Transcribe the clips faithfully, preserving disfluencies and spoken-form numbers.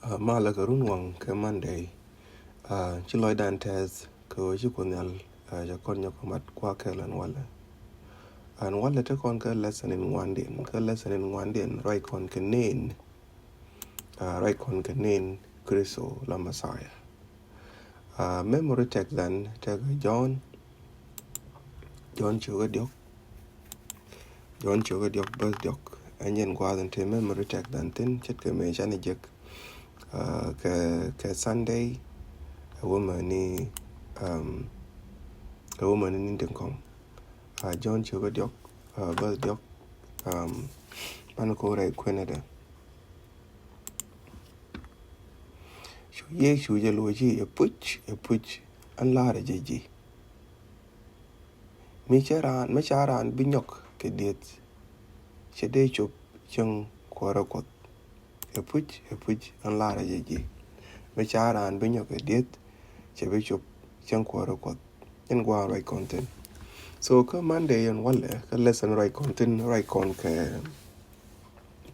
Aa, malɛ kɛ runwaŋ kɛ Monday. Aa, ci lɔcdan tɛth kɛ ɣöö ci Kuoth Nhial, aa, cɛ kɔn nyɔk kɛ mat gua̱a̱th kɛl ɛn walɛ. Ɛn walɛ te kɔn kɛ lesson in ŋuandiɛn, kɛ lesson in ŋuandiɛn ruac kɔn kɛ nɛn. Aa, ruac kɔn kɛ nɛn Kritho la Messiah. Aa, memory text dan tekɛ John, John cio̱kä diɔ̱k. John cio̱kä diɔ̱k, verse diɔ̱k. Ɛn jɛn gua̱a̱th in te memory text dan thin, ce̱tkɛ mëë canɛ jek. Aa, kɛ, kɛ Sunday, ɛ wä mäni, um, ɛ wä mäni ni̱n tin kɔ̱ŋ. Aa, John cio̱kä diɔ̱k, aa, verse diɔ̱k. Um, banɛ ko̱r ɛ kuenɛ dɛ. Cu Yecu jɛ loc i̱, "Ɛpuc, ɛpuc, ɛn la̱rä jɛ ji̱. Mi cä raan, mi ca raan bi nyɔk kɛ dieth, cɛ dee cop cäŋ kuäärä Kuɔth. Ɛpuc, ɛpuc, ɛn la̱rä jɛ ji̱. Mi ca raan bi nyɔk kɛ dieth, cɛ bi cop cäŋ kuäärä Kuɔth." Ɛn gua̱a̱th ruac kɔn thin. So kä Monday ɛn walɛ, kä lesson ruac kɔn thin, ruac kɔn kɛ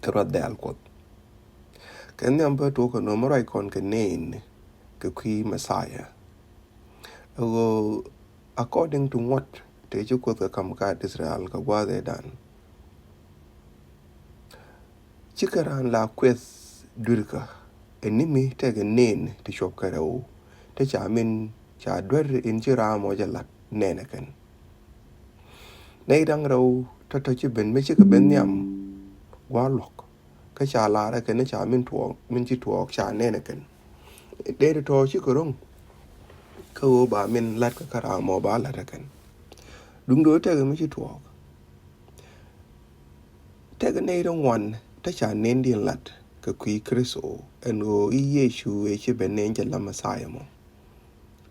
kɛ ruath dɛ̈ɛ̈l Kuɔth. Kɛ nhiam bä tuɔk kɛ nööm ruac kɔn kɛ nɛn kɛ kui̱ Messiah. Ɛ ɣöö according to ŋuɔ̱t tëë ci Kuoth kɛ ka̱m kä Israel kɛ gua̱a̱th ëëdan, cikɛ raan la kueth dui̱rkä ɛ ni mi tekɛ nɛn ti cuɔp kɛ rɛw, te ca min ca duer in ci raam ɔ jɛ lat nɛn ɛ kɛn. Nɛy da̱ŋ rɛw tɔ̱tɔ̱ ci ben, mi cikɛ ben nhiam gua̱a̱r luɔ̱k. Kä ca lar ɛ kɛn ca min tuɔɔk, min ci tuɔɔk ca nɛn ɛ kɛn. Dee ti tɔ̱ cikɛ ro̱ŋ kä ɣöö ba min lat kä kä raam ɔ ba lat ɛ kɛn. Duŋdɛ ɣöö tekɛ mi ci tuɔɔk. Tekɛ nɛy ti ŋuan te ca nɛndiɛn lat kɛ kui̱ Kritho ɛn ɣöö i̱ Yecu ëë ci ben nɛn jɛ la Messiah mɔ.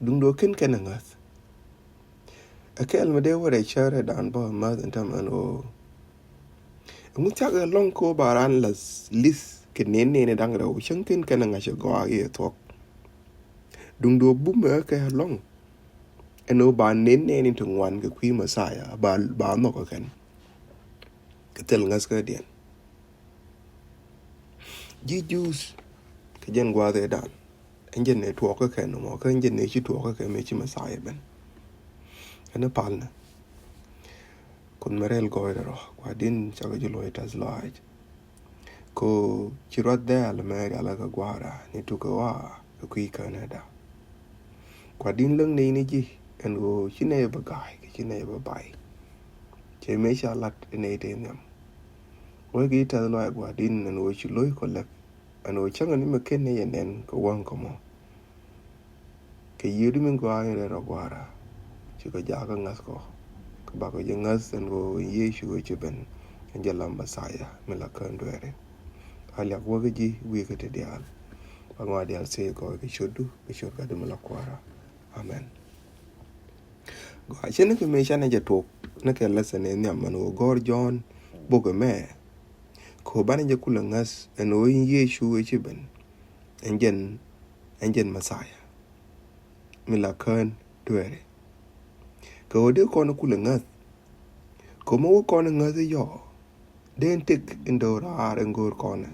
Duŋdɛ ɣöö ken kɛn ɛ ŋäth. Ɛ kɛl mi dee wä rɛy cär ɛ dan bä mäth ɛn täämɛ ɛn ɣöö ɛŋu thia̱k ɛ lɔ̱ŋ kɛ ɣöö ba raan la li̱th kɛ nɛn nɛn ɛ da̱ŋ rɛw cäŋ ken kɛn ɛ ŋa̱c ɛ gɔaa i̱ ɛ thuɔ̱k. Duŋdɛ ɣöö bumɛ ɛ kɛ lɔ̱ŋ ɛn ɣöö ba nɛn nɛn in ti ŋuan kɛ kui̱ Messiah ba, ba nhɔk ɛ kɛn. Kɛ thil ŋäthkädiɛn. Ji̱ Jews kɛ jɛn gua̱a̱th ëëdan. Ɛn jɛn ëë tuɔɔkä kɛ nɔmɔ, kä ɛn jɛn ëë ci tuɔɔkä kɛ mëë ci Messiah ben. Ɛn ɛ palnɛ. Kuoth mi rɛl gɔɔydɛ rɔ, Gua̱di̱n cakɛ ji̱ luɔ̱c tɛth lɔaac. Kɛ ɣöö ci ruath dɛ̈ɛ̈l mɛ rialä kɛ Gua̱a̱ra ni tukɛ ɣɔaa kɛ kui̱ känäda. Gua̱di̱n läŋ nɛy ni ji̱ ɛn ɣöö ci nɛy bä ga̱a̱c kɛ ci nɛy bä bay. Cɛ mëë ca lat ɛ nɛy tëë nhiam. Wee kɛ ji̱ tɛth lɔaac Gua̱di̱n ɛn ɣöö ci lo̱ckɔ lɛp. Ɛn ɣöö cäŋɛ ni mi ken ni jɛ nɛn kɛ wäŋ kä mɔ. Kɛ yiëëdu min gɔaa in rɛl rɔ Gua̱a̱ra. Cikɛ jakä ŋäthkɔ. Kɛ bakɔ jɛ ŋäth ɛn ɣöö in Yecu ëë ci ben ɛn jɛ la Messiah mi la kään dueeri. A liak wä kä ji̱ wi̱i̱ kä ti diaal. Ba ŋɔaa diaal thiec kɔ kɛ ciötdu kɛ ciöt Gatdu mi la Kua̱ra. Amen. Gɔaa, cɛ ni kɛ mëë canɛ jɛ tuɔk ni kɛ lesson in nhiam ɛn ɣöö gɔ̱r Jɔ̱ɔ̱n bok ɛmɛ. Kɛ ɣöö banɛ jɛ kulɛ ŋäth ɛn ɣöö in Yecu ëë ci ben ɛn jɛn, ɛn jɛn Messiah mi la kään dueeri. Kɛ ɣöö dee kɔn kulɛ ŋäth. Kɛ ɣöö mi wä kɔn ŋäth i̱ yɔ dee in tëk in do̱raar in go̱o̱r kɔn.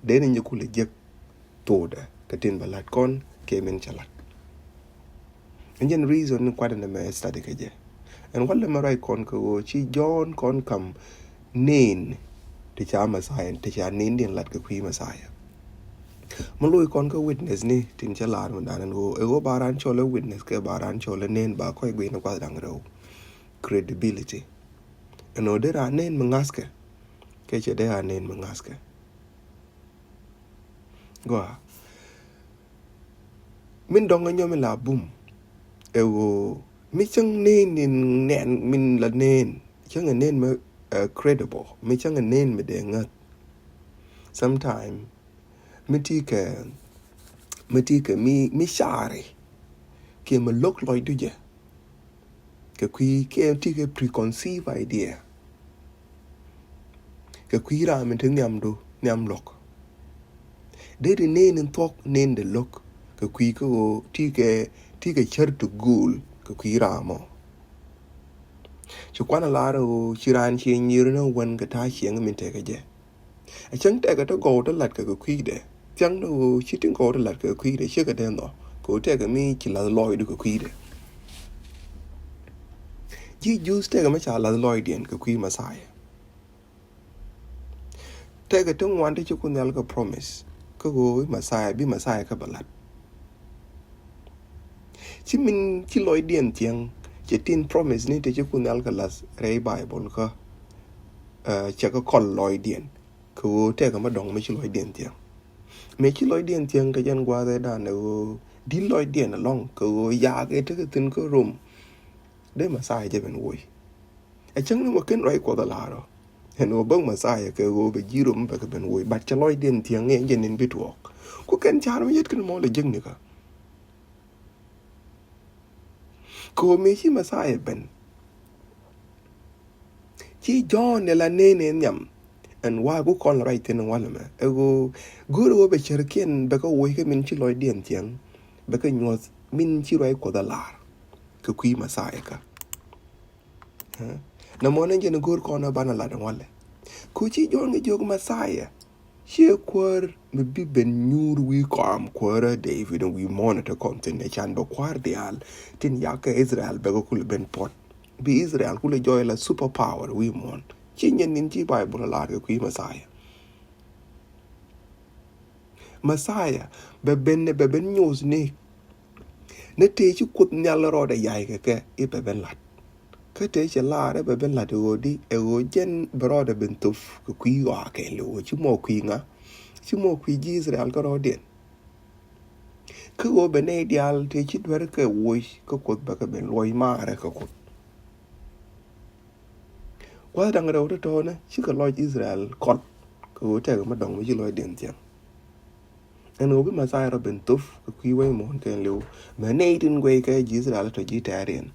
Dee ni nyɛ kulɛ jek thokdɛ kɛ tin bɛ la̱t kɔn kɛ min cɛ la̱t. Ɛn jɛn reason ni kuatdɛ ni mɛ study kɛ jɛ. Ɛn walɛ mɛ ruac kɔn kɛ ɣöö ci Jɔ̱ɔ̱n kɔn ka̱m nɛn ti ca Messiah, ti ca nɛndiɛn la̱t kɛ kui̱ Messiah. Mi loc kɔn kä witness ni tin cä lar mi dan ɛn ɣöö ɛ ɣöö ba raan cɔl ɛ witness kɛ ba raan cɔl ɛ nɛn ba kɔc guic ni kuath da̱ŋ rɛw. Credibility. Ɛn ɣöö dee raan nɛn mi ŋa̱thkɛ kɛ cɛ dee raan nɛn mi ŋa̱thkɛ. Gɔaa. Min dɔ̱ŋ ɛ nyɔm in la bum ɛ ɣöö mi cäŋ nɛn in nɛn min la nɛn cäŋ ɛ nɛn mi, eh, credible, mi cäŋ ɛ nɛn mi dee ŋäth. Sometime mi ti kɛ, mi ti kɛ mi, mi cari kiɛ mi lo̱k lɔcdu jɛ. Kɛ kui̱ kiɛ ti kɛ preconceived idea. Kɛ kui̱ ram in te nhiamdu, nhiam luɔ̱k. Dee ti nɛn in thuɔ̱k nɛn dee lo̱k. Kɛ kui̱ kä ɣöö ti kɛ, ti kɛ cär ti go̱o̱l kɛ kui̱ ram ɔ. Ci kuan a lar ɣöö ci raan ci nyir ni wän kɛ ta̱a̱ cieŋ min tekɛ jɛ. A cäŋ tɛkɛ ti gɔw ti latkɛ kɛ kui̱dɛ. Thiaŋ ni ɣöö ci tin kɔɔr ti lat kɛ kui̱dɛ ciekɛ dee nhɔk kɛ ɣöö tɛkɛ mi ci lath lɔɔcdu kɛ kui̱dɛ. Ji̱ Juudh tɛkɛ mi ca lath lɔɔcdiɛn kɛ kui̱ Messiah. Tɛkɛ ti ŋuan ti ci Kuoth Nhial kɛ promise kä ɣöö i̱ Messiah, bi Messiah kä bɛ lat. Ci min ci lɔcdiɛn thiäŋ, cɛ tin promise ni ti ci Kuoth Nhial kɛ lath rɛy Bible kä, eh, cɛ kɛ kɔl lɔcdiɛn kɛ ɣöö tɛkɛ mi dɔ̱ŋ mi ci lɔcdiɛn thiäŋ. Mëë ci lɔcdiɛn thiäŋ kɛ jɛn gua̱a̱th ɛ dan ɛ ɣöö di̱t lɔcdiɛn ɛlɔ̱ŋ kɛ ɣöö yaak ɛ tekɛ thi̱n kä Rom. Dee Messiah jɛ ben woc. Ɛ cäŋ ni mɔ ken ruac Kuɔth a lar ɔ. Ɛn ɣöö bäk Messiah kɛ ɣöö bɛ ji̱ Rom bɛ kɛ ben woc, but cɛ lɔcdiɛn thiäŋ ɛ jɛ nin bi tuɔɔk. Ku kɛn ca̱r mi yet ken mɔ lɛ jiäkni kä. Kɛ ɣöö mëë ci Messiah ben, ci Jɔ̱ɔ̱n ɛ la nɛy nɛy nhiam. Ɛn wa̱a̱ ku kɔn ruac thi̱n walɛ mɛ ɛ ɣöö go̱o̱r ɣöö bɛ cärkiɛn bɛ kɛ woc kɛ min ci lɔcdiɛn thiäŋ, bɛ kɛ nyuɔ̱th min ci ruac Kuɔth a lar kɛ kui̱ Messiah kä. Ɛ? Nɛ mɔ ni jɛn go̱o̱r kɔn ɛ banɛ lat ɛn walɛ. Ku ci Jɔ̱ɔ̱n kɛ jiök Messiah ciɛ kuäär mi bi ben nyuur wi̱i̱ kɔam kuäärä David wi̱i̱ muɔ̱ɔ̱n ɛ te kɔn thi̱n ɛ can bɛ kua̱r diaal tin yakä Israel bɛ kɛ kulɛ ben puɔ̱t. Bi Israel kulɛ jɔɔc la super power wi̱i̱ muɔ̱ɔ̱n. Ci nyɛn ni̱n ci Bible lar kɛ kui̱ Messiah. Messiah bɛ ben, bɛ ben nyuuth ni. Ni tëë ci Kuoth Nhial rɔɔdɛ ya̱c kɛ kɛ i̱ bɛ ben la̱t. Kä tëë cɛ lar i̱ bɛ ben la̱t ɛ ɣöö di, ɛ ɣöö jɛn bɛ rɔɔdɛ ben thop kɛ kui̱ ɣɔaa kɛɛliw ɣöö ci mɔ kui̱ ŋa, ci mɔ kui̱ ji̱ Israel kärɔɔdiɛn. Kä ɣöö bɛ nɛy diaal tëë ci duer kɛ woc kä Kuoth bɛ kɛ ben luɔc maarɛ kɛ Kuoth. Gua̱th da̱ŋ rɛw tɔ̱tɔ̱nä cikɛ lɔc Israel kɔn kɛ ɣöö tɛkɛ mi dɔ̱ŋ mi ci lɔcdiɛn thiäŋ. Ɛn ɣöö bi Messiah rɔ ben thop kɛ kui̱ wec muɔ̱ɔ̱n kɛɛliw mɛ nɛy tin guɛc kɛ ji̱ Israel tɔ ji̱ tɛ̈riɛn.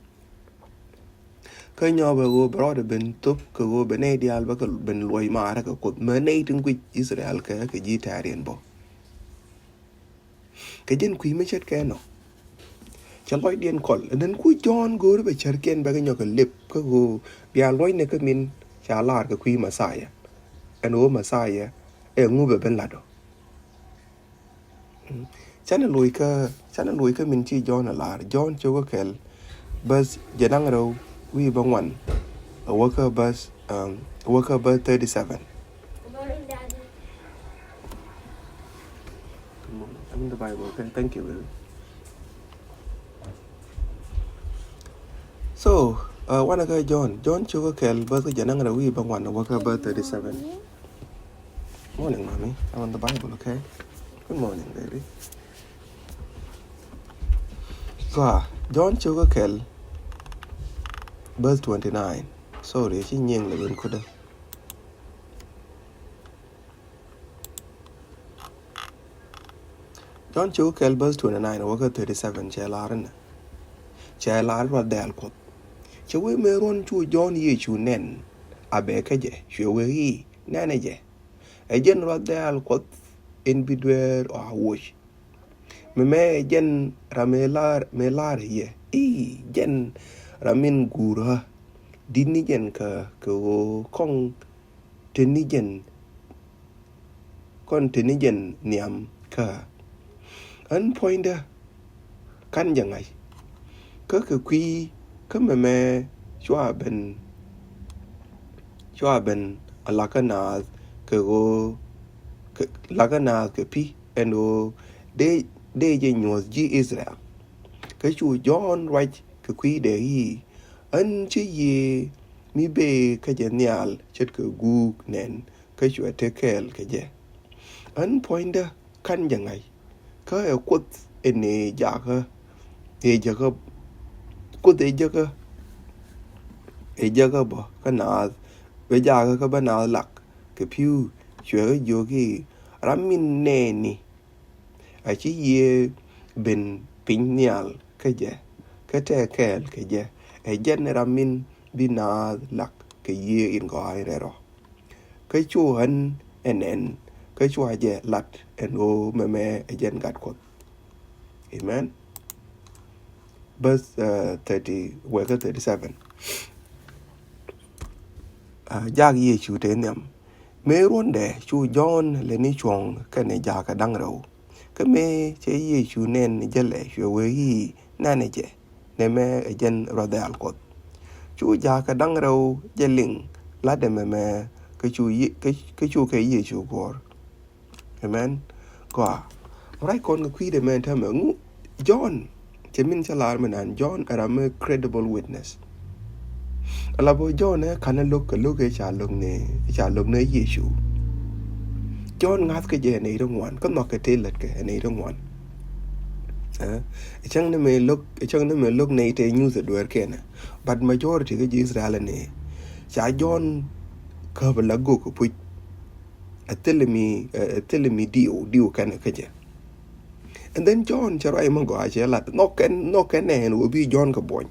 Kä nyɔk bɛ ɣöö bɛ rɔɔdɛ ben thop kɛ ɣöö bɛ nɛy diaal bɛ kɛ ben luɔc maarɛ kɛ Kuoth mɛ nɛy tin guic Israel kɛ kɛ ji̱ tɛ̈riɛn bä. Kɛ jɛn kui̱ mi ce̱tkɛ nɔ. Cɛ lɔcdiɛn kɔl. Ɛn then ku Jɔ̱ɔ̱n go̱o̱ri bɛ cärkiɛn bɛ kɛ nyɔk kɛ lep kä ɣöö bia luɔcnɛ kä min ca lar kɛ kui̱ Messiah. Ɛn ɣöö Messiah ɛ ŋu bɛ ben lat ɔ. Mm. Canɛ loc kä, canɛ loc kä min ci Jɔ̱ɔ̱n ɛ lar. Jɔ̱ɔ̱n cio̱kä kɛl. Bäth jɛ da̱ŋ rɛw wi̱i̱ bä ŋuan. A wäkä bäth, um, a wäkä bäth thirty-seven. Come on, I'm in the Bible, okay? Thank you, baby. So, uh, wanɛ kä Jɔ̱ɔ̱n. Jɔ̱ɔ̱n cio̱kä kɛl bäth kä jɛ da̱ŋ rɛw wi̱i̱ bä ŋuan a wäkä bäth thirty-seven. Morning, mommy. I'm in the Bible, okay? Good morning, baby. Gɔaa, Jɔ̱ɔ̱n cio̱kä kɛl bäth twenty-nine. Sorry, ci nyiŋ lɛ ben kudä. Jɔ̱ɔ̱n cio̱kä kɛl bäth twenty-nine a wäkä thirty-seven cɛ lar inɛ. Cɛ lar ruath dɛɛl Kuɔth. Cɛ wee mëë ruɔ̱n cu Jɔ̱ɔ̱n Yecu nɛn a bɛ kä jɛ, cuɛ wee i̱ nɛnɛ jɛ. Ɛ jɛn ruath dɛɛl Kuɔth in bi dueer ɔ a woc. Mɛmɛ ɛ jɛn ram mëë lar, mëë lar yɛ i̱ jɛn ram min guur ɣä. Di̱t ni jɛn kä kɛ ɣöö kɔŋ te ni jɛn, kɔn te ni jɛn nhiam kä ɣä. Ɣän puɔ̱nydä kan jɛ ŋa̱c. Kä kɛ kui̱ kä mɛmɛ cua ben, cua ben a lakä naath kɛ ɣöö, kɛ, lakä naath kɛ pi̱ ɛn ɣöö dee, dee jɛ nyuɔ̱th ji̱ Israel. Kä cu Jɔ̱ɔ̱n ruac kɛ kui̱dɛ i̱ ɣän ci yiëë mi bëë kä jɛ nhial ce̱tkɛ guuk nɛn kä cuɛ te kɛɛl kɛ jɛ. Ɣän puɔ̱nydä kan jɛ ŋa̱c. Kä ɛ Kuoth ɛ nëë jakä, ɛ jäkä, Kuoth ɛ jäkä, ɛ jäkä bä kä naath, bɛ jakä kä bä naath lak kɛ pi̱w. Cuɛ kä jiök i̱ ram min nɛɛni a ci yiëë ben piny nhial kä jɛ, kä te kɛɛl kɛ jɛ, ɛ jɛn ram min bi naath lak kɛ yiëë in gɔaa in rɛl rɔ. Kä cu ɣän ɛ nɛn, kä cua jɛ lat ɛn ɣöö mɛmɛ ɛ jɛn gat Kuɔth. Amen. Bäth, uh, thirty, wekɛ thirty-seven. Uh, jak Yecu te nhiam. Mëë ruɔ̱ndɛ cu Jɔ̱ɔ̱n lɛ ni cuɔ̱ŋ kɛnɛ jakä da̱ŋ rɛw. Kä mëë cɛ Yecu nɛn jälɛ cuɛ wee i̱, nɛnɛ jɛ, nɛmɛ ɛ jɛn Ruath Dɛ̈ɛ̈l Kuɔth. Cu jakä da̱ŋ rɛw jɛ liŋ, la̱tdɛ mɛmɛ, kä cu Ye-, kä, kä cu kɛ Yecu guɔ̱ɔ̱r. Amen. Gɔaa. Ruac kɔn kɛ kui̱dɛ mɛ täämɛ ŋu Jɔ̱ɔ̱n, cɛ min cä lar mi nan, Jɔ̱ɔ̱n ɛ ram mi credible witness. Ala bä Jɔ̱ɔ̱n ɛ kanɛ lo̱k kɛ lo̱k ɛ ca lo̱k ni, ca lo̱k ni Yecu. Jɔ̱ɔ̱n ŋa̱th kɛ jɛ ɛ nɛy ti ŋuan, kä nhɔk kɛ tëë lät kɛ ɛ nɛy ti ŋuan. Ɛ cäŋ ni mɛ lo̱k, ɛ cäŋ ni mɛ lo̱k nɛy tëë nyuth ɛ dueer kɛnɛ. But majority kä ji̱ Israel ni ca Jɔ̱ɔ̱n käp la gok kɛ puc. Ɛ thilɛ mi, ɛ thilɛ mi diw, diw kɛnɛ kä jɛ. And then Jɔ̱ɔ̱n cɛ ruac mi gɔaa cɛ lat, nhɔk kɛn, nhɔk kɛn nɛn wä bi Jɔ̱ɔ̱n kɛ buɔ̱ny.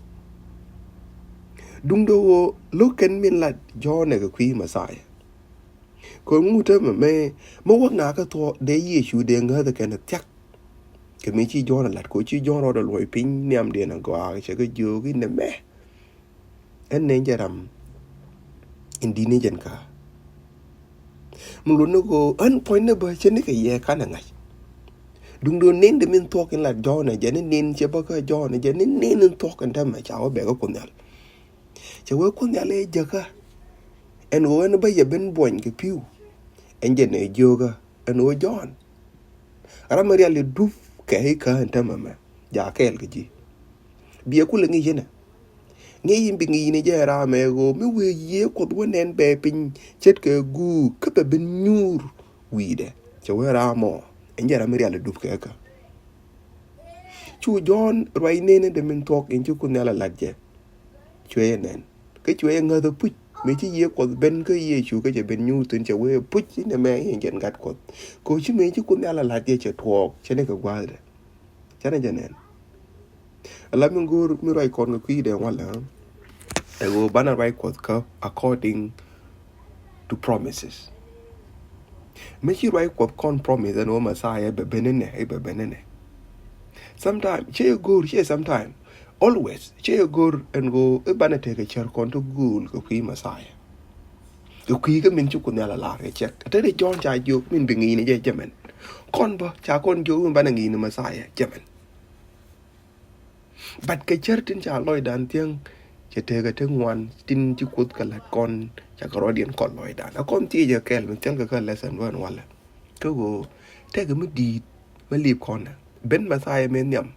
Duundɛ wä lo̱k kɛn min lat Jɔ̱ɔ̱n ɛ kɛ kui̱ Mɛthia. Kɛ ŋut täämɛ mɛ, mɛ wä ŋa̱kä thuɔ̱k dee Yecu dee ŋäth kɛn thia̱k. Kɛ mi ci Jɔ̱ɔ̱n ɛ lat kɛ ci Jɔ̱ɔ̱n rɔɔdɛ luɔ̱c piny nhiamdiɛn ɛ gɔaa cɛ kɛ jiök i̱ nɛmɛ. Ɛn nɛn jɛ ram in di̱t ni jɛn kä. Mi luɔt ni kɛ ɣöö ɛn puɔ̱ny ni bä cɛ ni kɛ yɛ kanɛ ŋa̱c. Duundɛ nen dee min thuɔ̱k in lat Jɔ̱ɔ̱n ɛ jɛ ni nen cɛ bä kä Jɔ̱ɔ̱n ɛ jɛ ni nen in thuɔ̱k in täämɛ ca wä bɛ kä Kuoth Nhial. Cɛ wee Kuoth Nhial ɛ jäkä. Ɛn ɣöö ɛn bä yɛ ben buɔ̱ny kɛ pi̱w. Ɛn jɛ nɛ jiökä ɛn ɣöö Jɔ̱ɔ̱n, ram mi rial i̱ dup kɛ i̱ kä ɛn täämɛ mɛ. Ja kɛɛl kɛ ji̱. Biɛ kulɛ ŋi̱i̱c inɛ. Ŋi̱i̱c in bi ŋi̱i̱c ni jɛ ram ɛ ɣöö mi wee Yiëë Kuɔth wä nɛn bɛ piny ce̱tkɛ guuk kä bɛ ben nyuur wi̱i̱dɛ. Cɛ wee ram ɔ, ɛn jɛ ram mi rial i̱ dup kɛ kä. Cu Jɔ̱ɔ̱n ruac nɛn in dee min thuɔ̱k in ci Kuoth Nhial ɛ lat jɛ. Cuɛ yɛ nɛn. Kä cuɛ yɛ ŋäth ɛ puc. Mëë ci Yiëë Kuɔth ben kä Yecu kä cɛ ben nyuur thi̱n cɛ wee puc inɛ mɛ in jɛn gat Kuɔth. Kɛ ɣöö ci mëë ci Kuoth Nhial ɛ lat jɛ cɛ tuɔɔk cɛ ni kɛ gua̱a̱thdɛ. Canɛ jɛ nɛn. Ala mi go̱o̱r mi ruac kɔn kɛ kui̱dɛ walɛ. Ɛ ɣöö banɛ ruac Kuɔth kä according to promises. Mi ci ruac Kuɔth kɔn promise ɛn ɣöö Messiah bɛ ben inɛ, i̱ bɛ ben inɛ. Sometime, cɛ go̱o̱r, cɛ sometime. Always, cɛ go̱o̱r ɛn ɣöö i̱ banɛ tekɛ cär kɔn ti gööl kɛ kui̱ Messiah. Kɛ kui̱ kä min ci Kuoth Nhial a lar kɛ cɛk. Te ri Jɔ̱ɔ̱n ca jiök min bi ŋi̱i̱ni jɛ jɛ mɛn. Kɔn bä, ca kɔn jiök min banɛ ŋi̱i̱ni Messiah jɛ mɛn. But kɛ cär tin ca lɔcdan thiäŋ, cɛ tekɛ ti ŋuan tin ci Kuoth kɛ la̱t kɔn, ca kɛ rɔ̱diɛn kɔn lɔcdan. A kɔn thiecɛ kɛl mi thil kɛ kä lesson duɔ̱n walɛ. Kä ɣöö tekɛ mi di̱i̱t mi lip kɔn ɛ. Ben Messiah mi nhiam.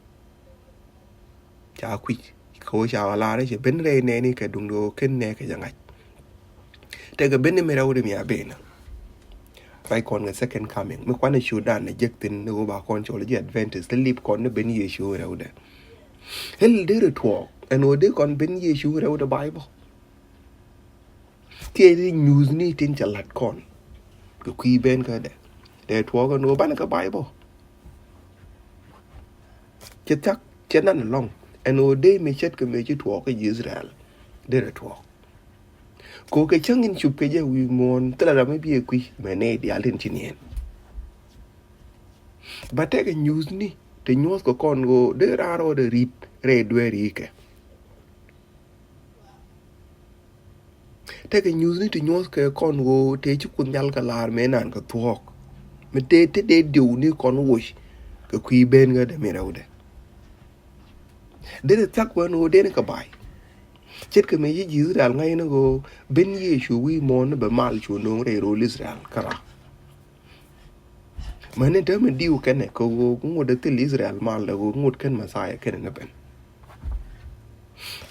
Ca kui̱c kɛ ɣöö ca wä lar cɛ ben rɛy nɛɛni kɛ duŋdɛ ɣöö ken nɛɛkɛ jɛ ŋa̱c. Tekɛ ben ni mi rɛwdɛ mi a ben. Ruac kɔn kɛ second coming. Mi kuanɛ cu dan ɛ jek thin ni ɣöö ba kɔn cɔl ji̱ Adventist. Ti lip kɔn ni ben Yecu rɛwdɛ. Hil dee rɛ tuɔɔk. Ɛn ɣöö dee kɔn ben Yecu rɛwdɛ Bible. Thiecni nyuuthni tin cɛ la̱t kɔn. Kɛ kui̱ ben kädɛ. Dee tuɔɔk ɛn ɣöö banɛ kɛ Bible. Cɛ thiak cɛ nan ɛlɔ̱ŋ. Ɛn ɣöö dee mi ce̱tkɛ mëë ci tuɔɔk kä ji̱ Israel. Dee rɛ tuɔɔk. Kɛ ɣöö kɛ cäŋ in cup kɛ jɛ wi̱i̱ muɔ̱ɔ̱n thilɛ ram mi biɛ kui̱ mɛ nɛy diaal tin ci niɛn. Ba tekɛ nyuuthni te nyuɔ̱th kɛ kɔn ɣöö dee raan rɔɔdɛ ri̱t rɛy dueeri kɛ. Tekɛ nyuuthni ti nyuɔ̱th kɛ kɔn ɣöö tëë ci Kuoth Nhial kɛ la̱r mëë nan kɛ thuɔ̱ɔ̱k. Mi tëë te dee diw ni kɔn woc kɛ kui̱ ben ɣä dee mi rɛwdɛ. Dee thiak wän ɣöö dee ni kɛ ba̱a̱y. Ce̱tkɛ mëë ci ji̱ Israel ŋa̱c ni ɣöö ben Yecu wi̱i̱ muɔ̱ɔ̱n ni bɛ mal cu no̱o̱ŋ rɛy ro̱l Israel kära. Mäni täämɛ diw kɛnɛ kɛ ɣöö ŋot ɛ thil Israel mal ɛ ɣöö ŋot kɛn Messiah kɛnɛ ni ben.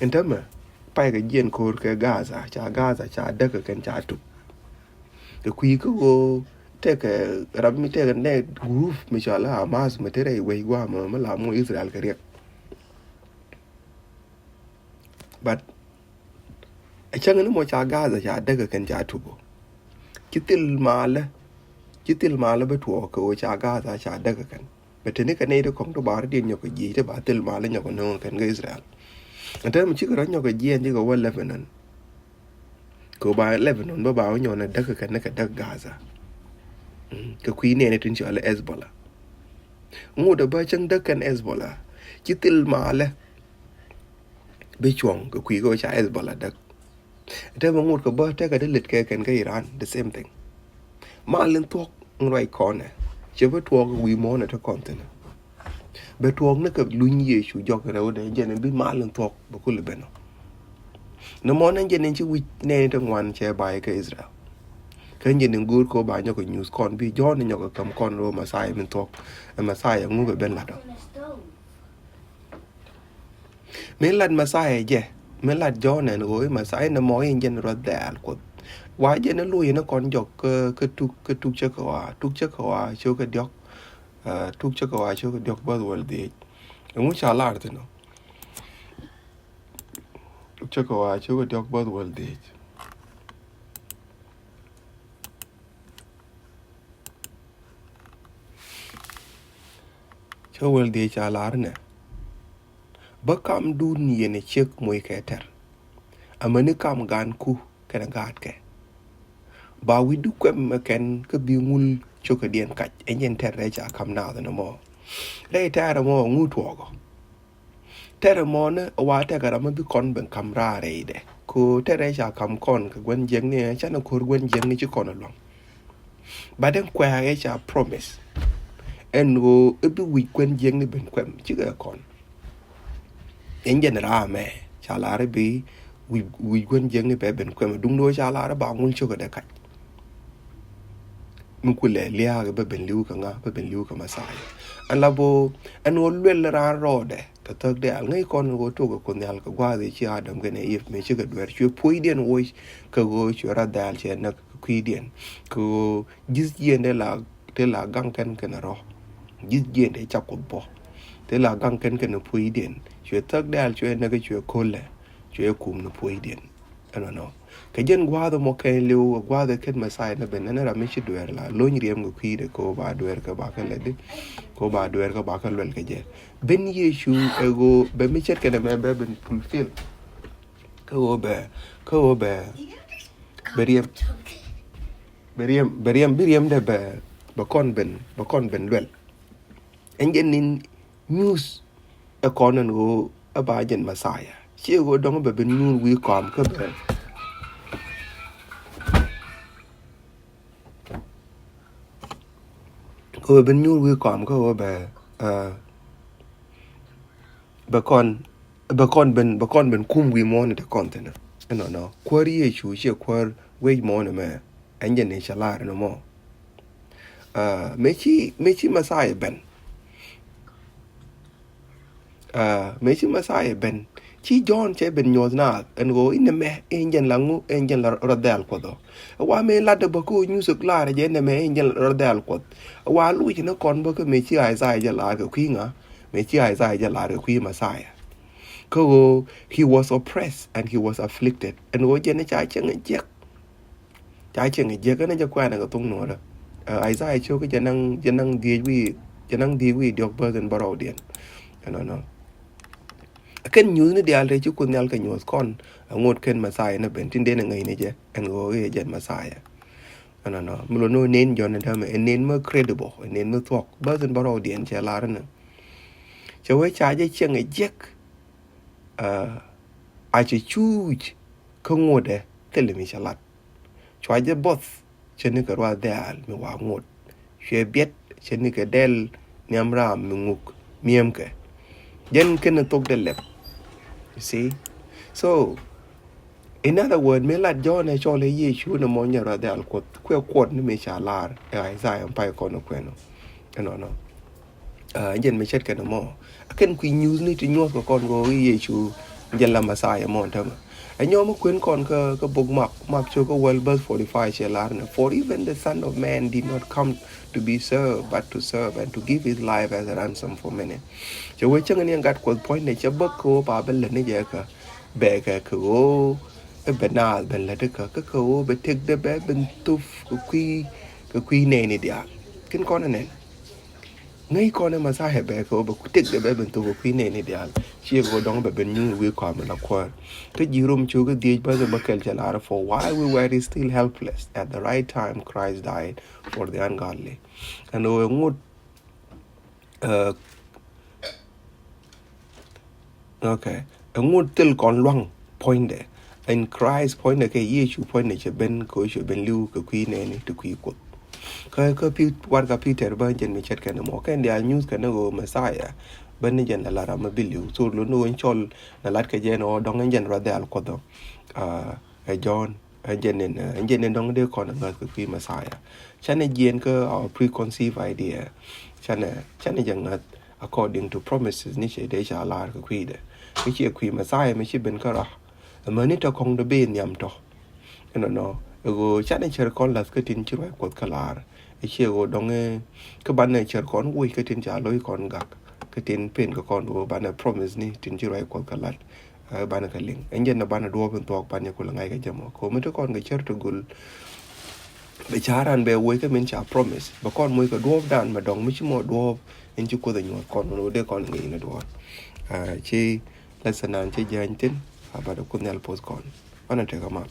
Ɛn täämɛ pay kɛ jiɛn ko̱r kɛ Gaza, ca Gaza ca däk kɛ kɛn ca tup. Kɛ kui̱ kä ɣöö tekɛ ram mi tekɛ nɛ group mi cɔal Hamas mi te rɛy wec gua̱a̱mɛ mi la muɔ Israel kɛ riɛk. But ɛ cäŋ ni mɔ ca Gaza ca däk kɛn ca tup. Ci thil malä, ci thil malä bä tuɔɔk kɛ ɣöö ca Gaza ca däk kɛn. Bɛ te ni kɛ nɛy ti kɔ̱ŋ ti ba rɔ̱diɛn nyɔk kɛ jiɛc ti ba thil malä nyɔk kɛ no̱o̱ŋ kɛn kä Israel. Ɛn täämɛ cikɛ rɔ nyɔk kɛ jiɛn cikɛ wä Lebanon. Kɛ ɣöö ba Lebanon bä ba wä nyɔk ni däk kɛn ni kɛ däk Gaza. Mm, kɛ kui̱ nɛɛni tin cɔal Hezbollah. Ŋot ɛ bä cäŋ däk kɛn Hezbollah. Ci thil malä. Bi cuɔ̱ŋ kɛ kui̱ kɛ ɣöö ca Hezbollah däk. Te bä ŋot kɛ bä tekɛ ti lät kɛ kɛn kä Iran, the same thing. Mal in thuɔ̱k in ruac kɔnɛ. Cɛ bi tuɔɔk wi̱i̱ muɔ̱ɔ̱nɛ te kɔn thi̱n. Bɛ tuɔɔk ni kɛ luny Yecu jɔk rɛwdɛ jɛn in bi mal in thuɔ̱k bɛ kulɛ ben ɔ. Ni mɔnɛ jɛn in ci wi̱c nɛɛni te ŋuan cɛ ba̱a̱ kä Israel. Kä jɛn in go̱o̱r kɛ wä ba nyɔk kɛ nyuuth kɔn bi Jɔ̱ɔ̱n in nyɔk kɛ käm kɔn rɔ Messiah min thuɔ̱k. Ɛ Messiah ŋu bɛ ben lat ɔ. Mi lat Messiah jɛ, mi lat Jɔ̱ɔ̱n ɛn ɣöö i̱ Messiah ni mɔ in jɛn ruath dɛɛl Kuɔth. Wa jɛn i̱ luɔ̱c in kɔn jɔk kä, kä tuk, kä tuk cä kɛ wa, tuk cä kɛ wa cä kɛ diɔk, ah, tuk cä kɛ wa cä kɛ diɔk bäth wäl dhiec. Ɛŋu ca lar thi̱n ɔ? Tuk cä kɛ wa cä kɛ diɔk bäth wäl dhiec. Cä wäl dhiec ca lar nɛ. Bä kamdun yɛn ɛ ciek moc kɛ tɛr. Amäni kam gaanku kɛnɛ gaatkɛ. Ba wi̱cdu kuɛm ɛ kɛn kä bi ŋul cio̱kädiɛn kac. Ɛn jɛn tɛr rɛy ca kam naath nɔmɔ. Rɛy tɛr ɛmɔ ŋu tuɔɔkɔ. Tɛr ɛmɔ ni wa tɛkɛ ram mi bi kɔn ben kam raar rɛydɛ. Ko tɛr rɛy ca kam kɔn kɛ gua̱n jiäkni ɛ canɛ ko̱r gua̱n jiäkni ci kɔn ɛ luaŋ. But ɛn kuɛ a ɣɛ ca promise. Ɛn ɣöö i̱ bi wi̱c gua̱n jiäkni ben kuɛm cikɛ kɔn. Ɛn jɛn raamɛ ca lar i̱ bi wi̱c, wi̱c gua̱n jiäkni bɛ ben kuɛm duŋdu ɣöö ca lar i̱ ba ŋul cio̱kädɛ kac. Mi kulɛ lia̱a̱k bɛ ben li̱w kɛ ŋa, bɛ ben li̱w kɛ Messiah. Ɛn la bo ɛn ɣöö luɛl raan rɔɔdɛ. Kɛ thäk dɛ̈ɛ̈l ŋäc kɔn ɣöö tok ɛ Kuoth Nhial kɛ gua̱a̱th ëë ci Adam kɛnɛ Eve mëë cikɛ dueer cuɛ puɔ̱cdiɛn woc kɛ ɣöö cuɛ rɔ dhɛ̈ɛ̈l cɛ näk kɛ kui̱diɛn kɛ ɣöö ji̱th jiɛn dee la, dee la gaŋ kɛn kɛnɛ rɔ̱. Ji̱th jiɛn dee ca Kuoth bɔ dee la gaŋ kɛn kɛnɛ puɔ̱cdiɛn cuɛ thäk dɛ̈ɛ̈l cuɛ näk cuɛ ko̱lɛ cuɛ kum ni puɔ̱cdiɛn. Ɛnɔnɔ. Kɛ jɛn gua̱a̱th ɛmɔ kɛn li̱w, gua̱a̱th ɛ ket Messiah ni ben, ɛn ram mi ci dueer la, lony riɛm kɛ kui̱dɛ, kɛ ɣöö ba dueer kɛ ba kɛ lɛt di, kɛ ɣöö ba dueer kɛ ba kɛ luɛl kɛ jɛ. Ben Yecu ɛ ɣöö bɛ mi ce̱tkɛ nɛmɛ bɛ ben fulfill. Kɛ ɣöö bɛ, kɛ ɣöö bɛ, bɛ riɛm, bɛ riɛm, bɛ riɛm, bi riɛmdɛ bɛ, bɛ kɔn ben, bɛ kɔn ben luɛl. Ɛn jɛn in nyuuth ɛ kɔn ɛn ɣöö ɛ ba jɛn Messiah. Ciɛ ɣöö dɔ̱ŋ bɛ ben nyuur wi̱i̱ kɔam kä bɛ. Kä bɛ ben nyuur wi̱i̱ kɔam kä ɣöö bɛ, eh, bɛ kɔn, bɛ kɔn ben, bɛ kɔn ben kum wi̱i̱ muɔ̱ɔ̱n te kɔn thi̱n. Ɛnɔnɔ. Kuäär Yecu ciɛ kuäär wec muɔ̱ɔ̱n ɛmɛ. Ɛn jɛn in ca lar ɛn ɛmɔ. Ah, mëë ci, mëë ci Messiah ben. Ah, mëë ci Messiah ben. Ci Jɔ̱ɔ̱n cɛ ben nyuɔ̱th naath ɛn ɣöö inɛ mɛ in jɛn la ŋu in jɛn la rɔ dhɛl Kuɔth ɔ. Ɛ wa mëë latdä bä kä nyuth ɛ lar jɛ inɛ mɛ in jɛn la rɔ dhɛl Kuɔth. Ɛ wa luc ni kɔn bä kä mëë ci Isaiah jɛ lar kɛ kui̱ ŋa. Mëë ci Isaiah jɛ lar kɛ kui̱ Messiah. Kä ɣöö he was oppressed and he was afflicted. Ɛn ɣöö jɛn ca cieŋ ɛ jiɛk. Ca cieŋ ɛ jiäk ɛn jɛ kuɛɛnɛ kɛ thok nuɔ̱ɔ̱rä. Ɛ, Isaiah cio̱k jɛ naŋ, jɛ naŋ dhiec wi̱i̱, jɛ naŋ dhiec wi̱i̱ diɔ̱k bäth in bärɔwdiɛn. Ɛnɔnɔ. Kɛn nyuuth ni diaal te ci Kuoth Nhial kɛ nyuɔ̱th kɔn. Ɛ ŋot kɛn Messiah ni ben tin den ɛ ŋäc ni jɛ ɛn ɣöö i̱ ɛ jɛn Messiah. Ɛnɔnɔ. Mi lo ni nen Jɔ̱ɔ̱n ɛn täämɛ ɛ nen mi credible, ɛ nen mi thuɔ̱k. Bäth in bärɔwdiɛn cɛ lar ni. Cɛ wee ca jɛ cieŋ ɛ jiäk. Ɛ, a cɛ cuuc kä ŋotdɛ thilɛ mi cɛ lat. Cua jɛ buɔth cɛ ni kɛ ruath dhɛɛl mi wa ŋot. Cuɛ biɛt cɛ ni kɛ dɛl nhiam raam mi ŋuk miɛmkɛ. Jɛn kɛn thok dee lɛp. You see? So, in other word, mi lat Jɔ̱ɔ̱n ɛ cɔl ɛ Yecu ni mɔ nyɛ ruath dhɛɛl Kuɔth. Kuɛ kuɔt ni mi ca lar ɛ Isaiah pay kɔn kuɛn ɔ. Ɛnɔnɔ. Ah, jɛn mi ce̱tkɛ ni mɔ. Kɛn kui̱ nyuuth ni ti nyuɔth kɛ kɔn kɛ ɣöö i̱ Yecu jɛn la Messiah mɔ tämɛ. Ɛ nyɔm mi kuɛn kɔn kä, kä bok Mak, Mak cio̱k kä wäl bäth forty-five cɛ lar ni, "For even the Son of Man did not come to be served, but to serve and to give his life as a ransom for many." Cɛ wee cäŋ ni ɛn gat Kuɔth puɔ̱nydɛ cɛ bäk kɛ ɣöö ba ben lät ni jɛ kä bɛ kɛ kɛ ɣöö ɛ bɛ naath ben lät kä kä kɛ ɣöö bɛ tëkdɛ bɛ ben thop kɛ kui̱, kɛ kui̱ nɛɛni diaal. Kin kɔn ɛ nɛn. Ŋäc kɔn ɛ Messiah bɛ kɛ ɣöö bɛ tëkdɛ bɛ ben thop kɛ kui̱ nɛɛni diaal. Ciɛ kɛ ɣöö dɔ̱ŋ bɛ ben nyuur wi̱i̱ kɔam la Kuäär. Kä ji̱ Rom cio̱k kä dhiec bäth bä kɛl cɛ lar, "For while we were still helpless, at the right time Christ died for the ungodly." Ɛn ɣöö ɛ ŋot, eh, okay. Ɛ ŋot thil kɔn luaŋ puɔ̱nydɛ. Ɛn Christ puɔ̱nydɛ kɛ Yecu puɔ̱nydɛ cɛ ben kɛ ɣöö cɛ ben li̱w kɛ kui̱ nɛɛni ti kui̱ Kuoth. Kä kä pi warɛga Peter bä jɛn mi ce̱tkɛ ni mɔ kɛn diaal nyuth kɛ ni ɣöö Messiah bä ni jɛn la lat ram mi bi li̱w. So lon ni ɣöö cɔl na lat kɛ jɛn ɣöö dɔ̱ŋ ɛn jɛn ruath diaal Kuɔth ɔ. Ɛ John, ɛn jɛn ni, ɛn jɛn ni dɔ̱ŋ dee kɔn ɛ ŋäth kɛ kui̱ Messiah. Canɛ jiɛn kä our preconceived idea. Canɛ, canɛ jɛ ŋäth according to promises ni cɛ dee ca lar kɛ kui̱dɛ. Kä ciɛ kui̱ Messiah mi ci ben kä rɔ. Amäni tɔ kɔŋ dɔ ben nhiam tɔ. Inɔnɔ, ɛ ɣöö canɛ cär kɔn la̱th kä tin ci ruac Kuɔth kä lar. Ɛ ciɛ ɣöö dɔŋ ɛ kä banɛ cär kɔn woc kä tin ca lo̱c kɔn gak. Kä tin pen kä kɔn ɣöö banɛ promise ni tin ci ruac Kuɔth kä lat. Ɛ banɛ kä liŋ. Ɛn jɛn ɛ banɛ duɔɔp in thuɔɔk banɛ kulɛ ŋa̱c kɛ jɛ mɔ. Kɛ ɣöö mi te kɔn kɛ cär ti gul. Bɛ ca̱ran bɛ woc kä min ca promise. Bɛ kɔn moc kɛ duɔɔpdan mɛ dɔŋ mi ci mɔ duɔɔp in ci Kuoth ɛ nyuɔth kɔn wun wä dee kɔn ŋi̱i̱c ni duɔɔp. Ci lesson nan ci jäny thin a bat ɛ Kuoth Nhial poth kɔn. Ɔnɛ tekɛ mal.